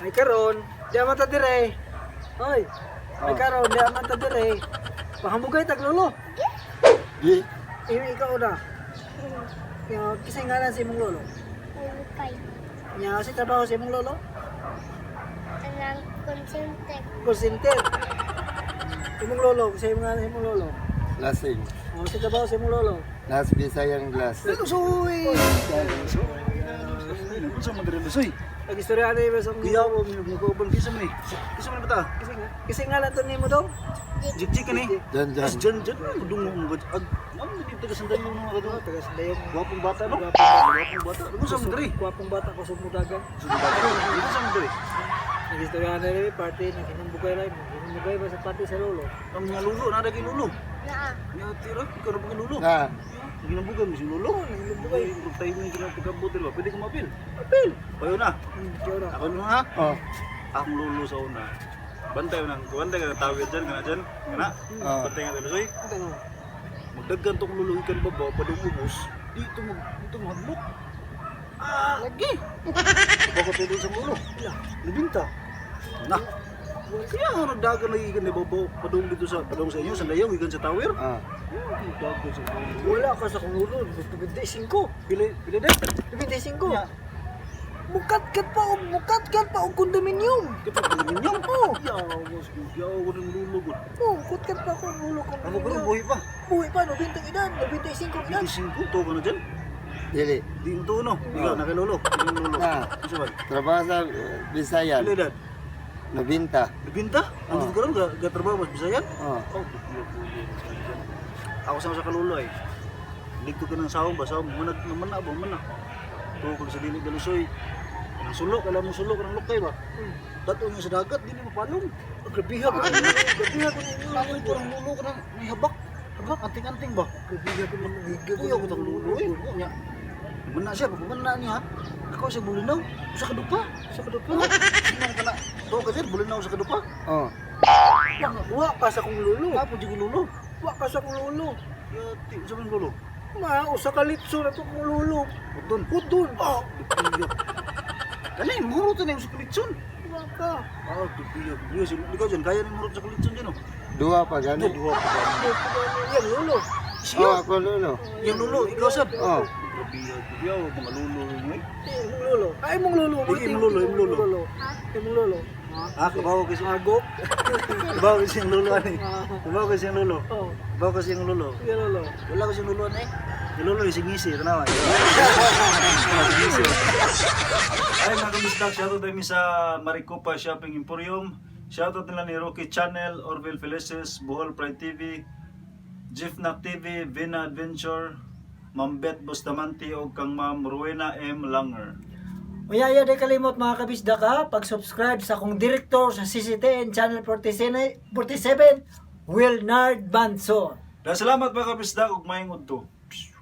Ay karon, di man ta dire. Hoy. Ay karon, di man ta dire. Pahambugay tag lolo. Di. Iyo ikaw na. Nya kisay ngalan sa imong lolo? Ulukay. Nya si trabaho sa imong lolo? Anang konsente. Call center. Imong lolo, kisay ngalan sa imong lolo? Lasing. Oh, si trabaho sa imong lolo. Las Bisayan Glass. Lusoy. Unsa man diri, Lusoy? Nag-istorya na yung sa Kuya ko magkauban kinsa man ni? Kinsa man ni bata? Kasi nga lang to nimo dong. Jik-jik ka ni. John John. Jan jan dungo mo gud. Ag ma'am dito taga sandayon mga kadto. Oh, taga Sandayong. Gwapong bata no? Gwapong bata. Unsa man diri? Gwapong bata ko sumudagan. Unsa man diri? Nag-istorya na rin party, naghinambugay rin. Naghinambugay ba sa party sa lolo? Ang nga lulo na kay lulo. Naa. Nya tira ikaw ra ba lulo? Na. Ginabugan mo si lulo. Ginabugan. Tayo mo ginapagabot ba? Pwede ka mapil. Apil! Payo na. Kaya na. Ako na ha. Oh. Akong lulo sa una. Bantay mo nang bantay ka tawid dyan, kana dyan, kana. Oh. Bantay nga tayo, Lusoy. Ano? Magdaggan tong lulo ikan baba padung ubos. Dito mag dito mahadlok. Ah, lagi. Baka tuloy sa lulo. Nabinta. Na. Kaya nga nagdagan na ikan ni baba padung dito sa padung sa inyo sa layaw ikan sa tower. Oh. Nagdagan sa lulo. Wala ka sa kong lolo. 25. Pili pili din. 25. Nya. Mukatkat pa og mukatkat pa og kondominium. Kita ninyo. Oh. Yaw, mas yaw ko ng lulo gud. Oh, mukatkat pa ako lolo Ano ko kondominium. buhi pa? Buhi pa, 90 edad, 95 edad. 25 to ka na dyan. Dili. Di mo to no. Ikaw na kay lolo. Ikaw lolo. Na. Unsa ba? Trabaho sa Bisayan. Pili dad. Nabinta. Nabinta? Ang oh. Karon ga, ga trabaho mas Bisayan? Oh. Oh, buyo buyo. Ako sa kalulo ay. Ligto ka ng sawong ba sawong manag naman na ba man na. Tuo kag sa dili galusoy. Ang sulok alam mo sulok ng lukay ba? Dato nga sa dagat dili mapalong. Grabiha ko ninyo. Grabiha ko ninyo. Langoy ko ng lulo ka ng may habak. Habak anting-anting ba? Grabiha ko ninyo. Kuya ko tang lulo eh. Nya. Mana siya pag mana niya. Ako sa bulinaw, sa kadupa. Sa kadupa. Sinang kana. Tuo ka dyan, bulinaw sa kadupa. Oh. Wa ka sa kong lolo. Kapo jud ko lulo. Wa ka sa kong lolo. Yati, unsa man lulo? Ma, usa ka litso na to kong lolo. Udon. Putol. Oh, dupiyo. Kani, muro to na yung sa kulitson. Wa ka. Ah, dupiyo. Dupiyo, si ikaw dyan, kaya ni muro sa kulitson dyan, oh. Dua pa Ano, gani. duha pa ba? Yang lolo. Siya, Oh, ako lolo. yung lulo, ikaw sad. Oh. Dupiyo, dupiyo, mga lulo yun, eh. Eh, imong lolo. Ay, imong lolo. Sige, imong lolo, imong lolo. Imong lolo. Ah, kabaw ko siya. Agok. Kabaw ko siyang lulo, ani. Kabaw ko siyang lulo. Oh, Kabaw ko siyang lulo. sige lolo. Wala ko siyang lulo, ani. Yung lulo, yung singisi, tanawa. Singisi. Ay, mga kamistak, shoutout tayo sa Maricopa Shopping Emporium. Shoutout nila ni Rocky Channel, Orville Felices, Bohol Pride TV, Jifnak TV, Vina Adventure, Ma'am Beth Bustamante o kang Ma'am Rowena M. Langer. Uyaya di kalimot mga kabisda ka, pag-subscribe sa akong direktor sa CCTN Channel 47, 47 Wilnard Banson. Dahil salamat mga kabisdak ug maayong udto.